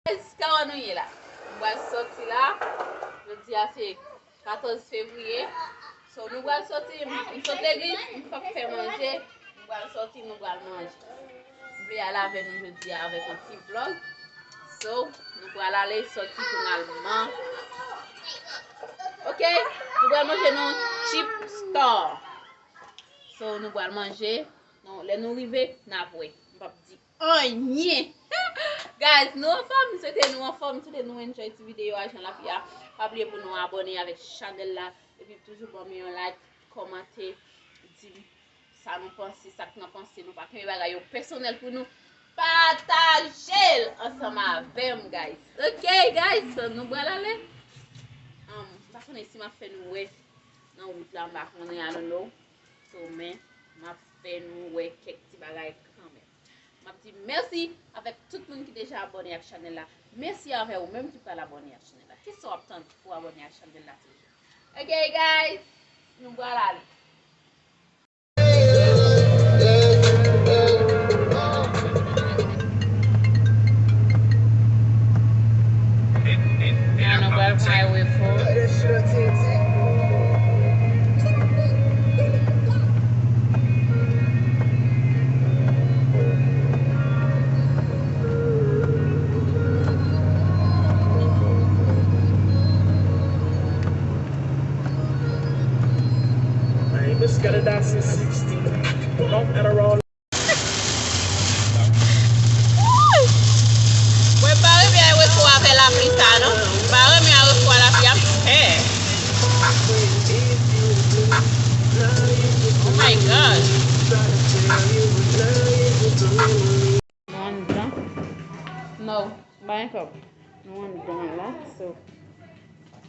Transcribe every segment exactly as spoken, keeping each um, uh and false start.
Guys, kòman nou ye la? Nou pral sòti la. Jodi a se katòz fevriye. So, nou pral sòti, m, m sot legliz, m p ap fè manje. Nou pral sòti, nou pral manje. M vle al avè nou jodi a avèk yon ti vlòg. So, nou pral ale sòti pou n al man-, ok, nou pral manje nan Cheap Store. So, nou pral manje. Non, lè nou rive, n ap wè. M p ap di anyen. Guys, nou anfòm, m swete nou anfòm, m swete nou enjoy ti videyo a jan l ap ye a. Pa bliye pou nou abòne avèk chanèl la, epi toujou ban m yon like, kòmante, di m sa nou panse, sa k nan panse nou, pa kenbe bagay yo pèsonèl pou nou, pataje l ansanm avè m, guys. Ok, guys, so nou pral ale. Um, m pa konnen si m ap fè nou wè nan wout la, m pa konnen, I don't know. So, men, m ap fè nou wè kèk ti bagay kanmenm. M ap di mèsi avèk tout moun ki deja abòne ak chanèl la. Mèsi avè ou menm ki pral abòne ak chanèl la. Kisa w ap tann pou abòne ak chanèl la toujou? Ok, guys, nou pral ale. Now nou pral pran highway four. Hey, Miss got a Datsun sixteen. Don't matter all. Mwen pa renmen a refo avè lapli sa non. M pa renmen a refo a lapli ap fè. Oh my God. Nou anndan. No, m pa gen kòb. Nou anndan la, so.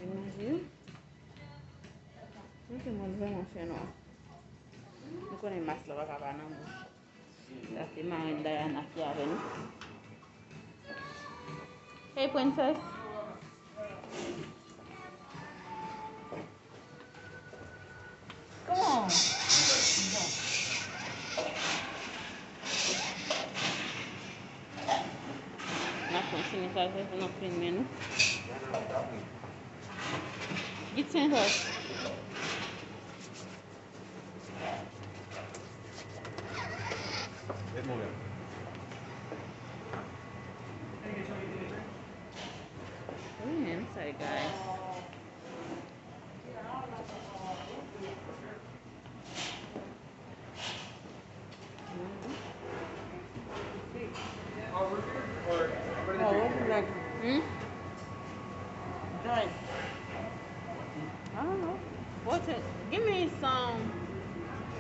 Imajine. Ok, mwen vrèman fè nwa. Nou konnen mas la pa ka pa nan bouch. Sa se marenn Diana ki avè nou. Hey, princess. Come on. Bon. N ap kontinye sa, sa, sa, n ap filme nou. Git Sentòs. Wi, men sa, guys. Hmm? I don't know. What's it? Give me some.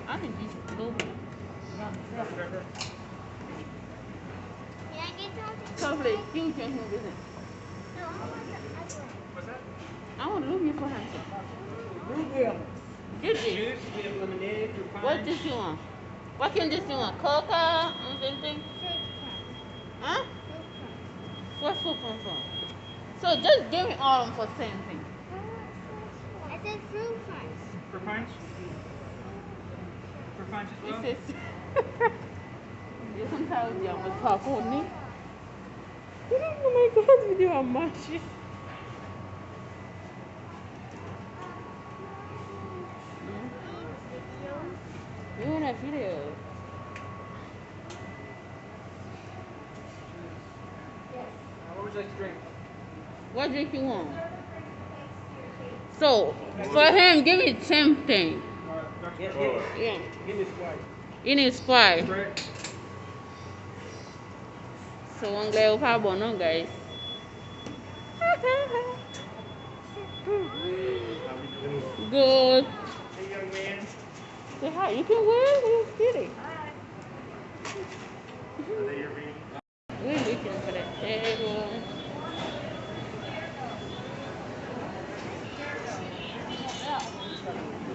I can just go. Chocolate, give me some. I want Lumi for him. Get this. Juice, we have lemonade, fruit punch. What juice you want? What kind of juice you want? Coca or something? Huh? What's fruit punch for? So just give me all of them for same thing. I said fruit punch. Fruit punch? Fruit punch as well? He says, yo konn sa yo di an mòd pa konnen. Oh my God, videyo a mache. We want a video. What would you like to drink? What drink you want? So, for him, give me something. Yeah. Give me Sprite. You need Sprite. Sprite. So, anglè yo pa bon non, guys. Good. Hey, young man. Say hi. You can wave. You're kidding. Hi. Are they your baby? We're looking for the table.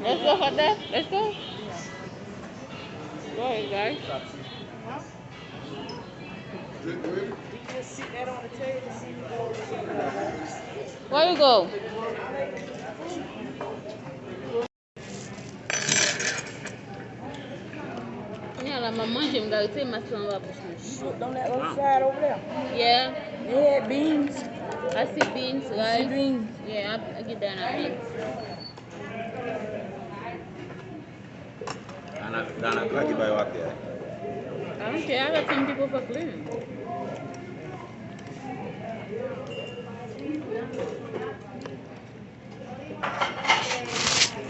Let's go for that. Let's go. Go ahead, guys. Where you go? Kounye a la, Mwen manje, m gade se mas lan anba bouch mwen. Soup, don't that little side over there? Yeah. They had beans. I see beans, rice. Beans. Yeah, I, I get down on beans. Dana, Dana, glage ba yo atè a. I don't care. I got some people for clean.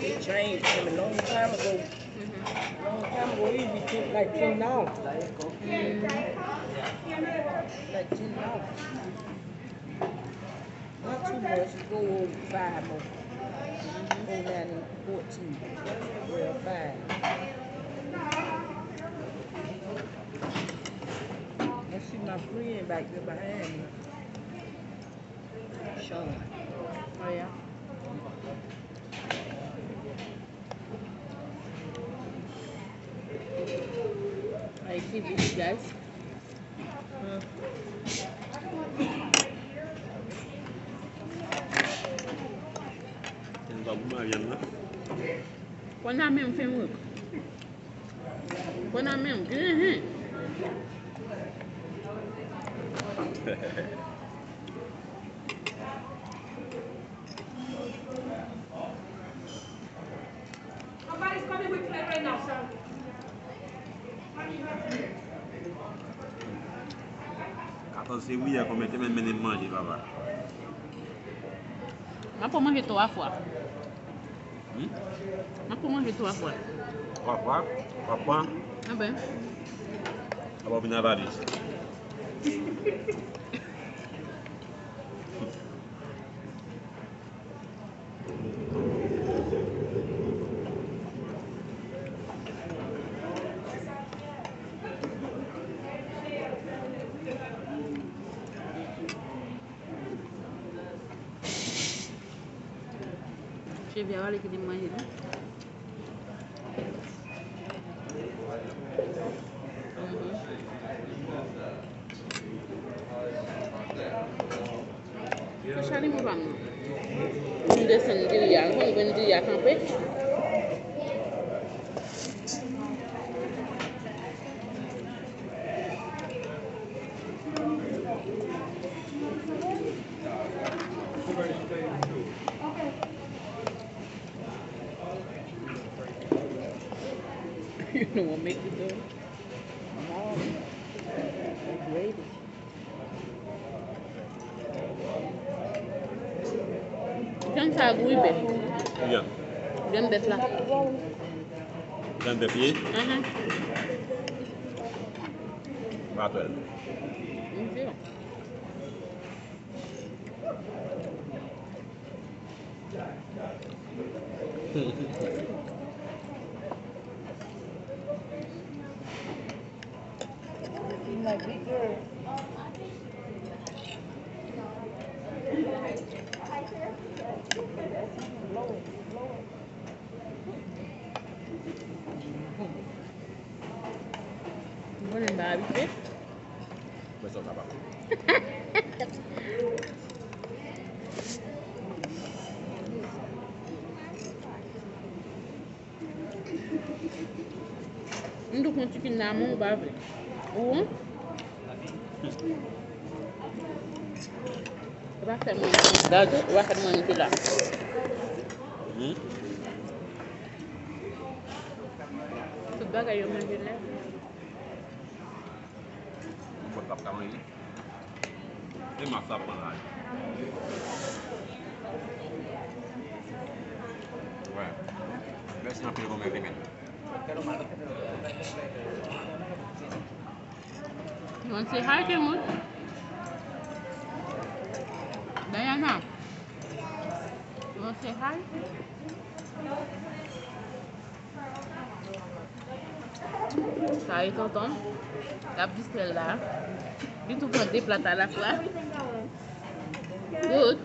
It changed from a long time ago. Mm-hmm. Long time ago, it used to be ten, like ten dollars. Mm-hmm. Like ten dollars. Not too much. Go over five more. Mm-hmm. Go down to fourteen. Well, five. I see my friend back there behind me. Sean. Oh, yeah. Ay, ki bouch, guys. Hmm. Mwen pa pou mari an nan. Konn a menm fè m wè. Konn a menm, griyen. Katòz fevriye a, kòmèt yo menm mennen m manje, papa. M ap manje twa fwa. Hmm? M ap manje twa fwa. Twa fwa? Twa fwa? Anben. Apa w vin avale? Cheve a, wale kite m manje li. Mhm. Sa chalimou pa m nan. M desann diri a. M konn grenn diri a kanpe. You know what make it though? No. They gravy. Jan sa gou ibe. Yeah. Grenn bèf la. Grenn bèf ye? Mhm. Batwèl. Mwen di. Mwen menm pa abitye. Mwen sa w kapab. M tou pran chicken nan men w, ou pa vle. Ou? Ou pa fè mwen gade, ou pa fè mwen rete la. Hmm? Tout bagay yo manje nèt. Mwen pa ka manje. E mas la pran laj. Wè. Mèsi anpil, granmèt Clement. You want to say hi, Kenwood? Diana, you want to say hi? Sa e tonton. L ap distrè l la. Li tou pran de plat alafwa. Good.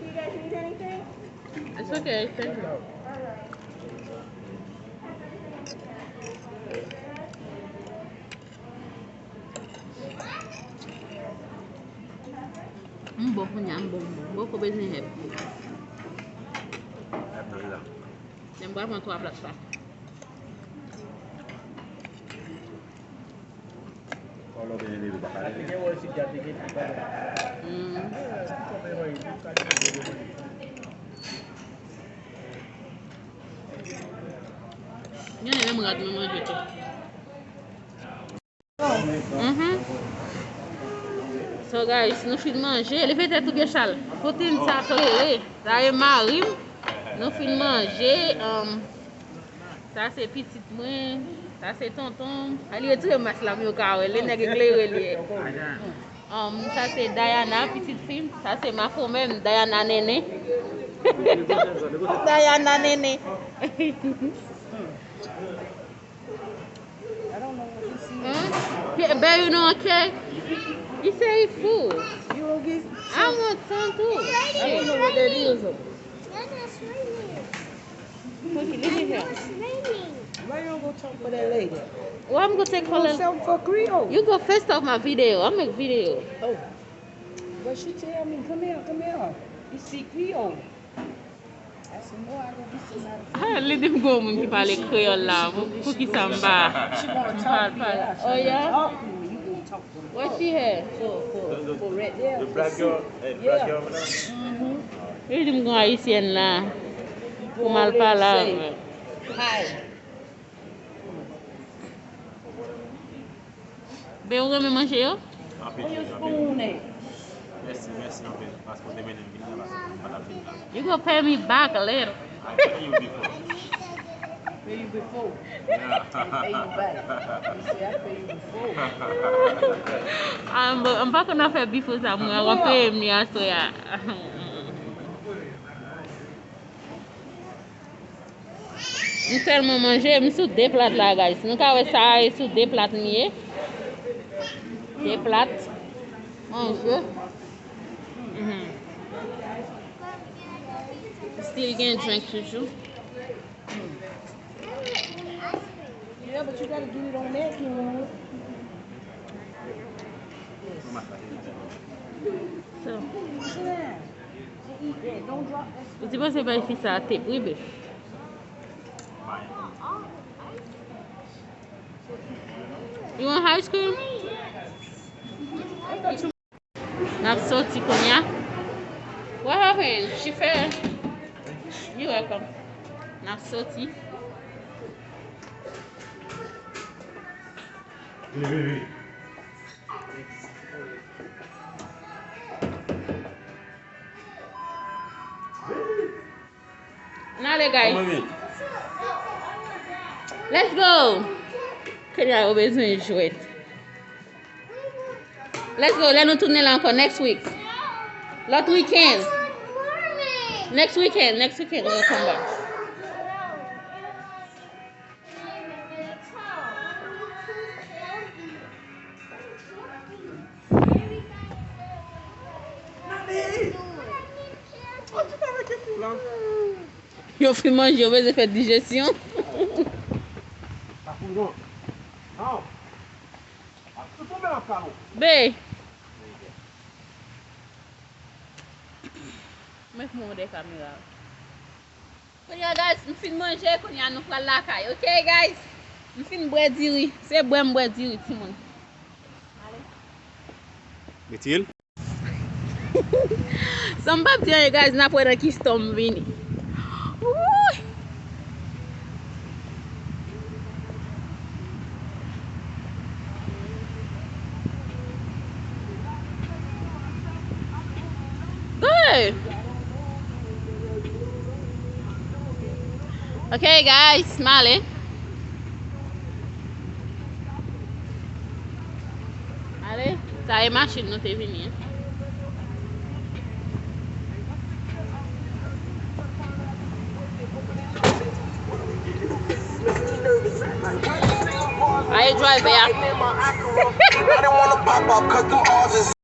It's okay, thank you. M bon kounye a, m bon, m bon. M poko bezwen help. Help nan la. Men m pral pran twa plat sa. Mm. Gen menm rad mwen manje tou. Mhm. So guys, nou fin manje. Leve tèt ou byen, Chal. Poutine sa klere. Sa e mari m. Nou fin manje. Um, sa se pitit mwen. Sa se tonton m. A, li retire mas la pou yo ka wè. Li nèg eklere li ye. Um, sa se Diana, pitit fi m. Sa se makomè m, Diana Nene. Diana Nene. I don't know what you see. Hmm? Babe, you know, okay? He say he full. You don't get I want some too. I don't know what that is. Cookie, leave it here. Why you don't go talk for that lady? Well, I'm gonna take for You sell for Creole. You go first off my video. I make video. Oh. But she tell me, come here, come here. You see Creole. Ah, li di m gon moun ki pale kreyòl la. Pou, pou ki sa m pa, m pa pale? Oh, yeah? What she had? For, for, for right there. The black girl, hey, black girl over there? Li di m gon ayisyèn la. Pou m al pale avè l. Hi. Ben, ou renmen manje yo? Anpil, anpil. Mèsi, mèsi anpil. Paske w te mennen m vin la, paske m pa t ap vin la. You go pay me back later. I pay you before. Pay you before. Yeah. Pay you back. You say I pay you before. Ah, m, m pa konn afè before sa, mwen, w ap peye m li aswè a. M tèlman manje, m sou de plat la, guys. Nou ka wè sa e sou de plat m ye. De plat. Manje. Mhm. Still gen drink toujou. Yeah, but you gotta get it on that, you know. So. Ou ti panse bay fi sa a tep, wi, bef. You want ice cream? N ap soti kounye a. What happened? She fell. You welcome. N ap soti. Vini, vini, vini. N ale, guys. Let's go. Kenya yo bezwen jwèt. Let's go. Lè nou tounen la ankò next week. Lòt weekend. Next weekend. Next weekend, we'll come back. Yo fin manje, yo bezwen fè dijesyon. Be. Mwen k mwen de kamera. Kounye a, guys, m fin manje, kounye a nou pral lakay, ok, guys? M fin bwè diri. Se bwè m bwè diri, timoun. Ale. Metil. San m p ap di anyen, guys, n ap wè nan ki stò m vini. Wouy! Good. Ok, guys, m ale. Ale, sa e machin nou te vini an. Aye, driver a.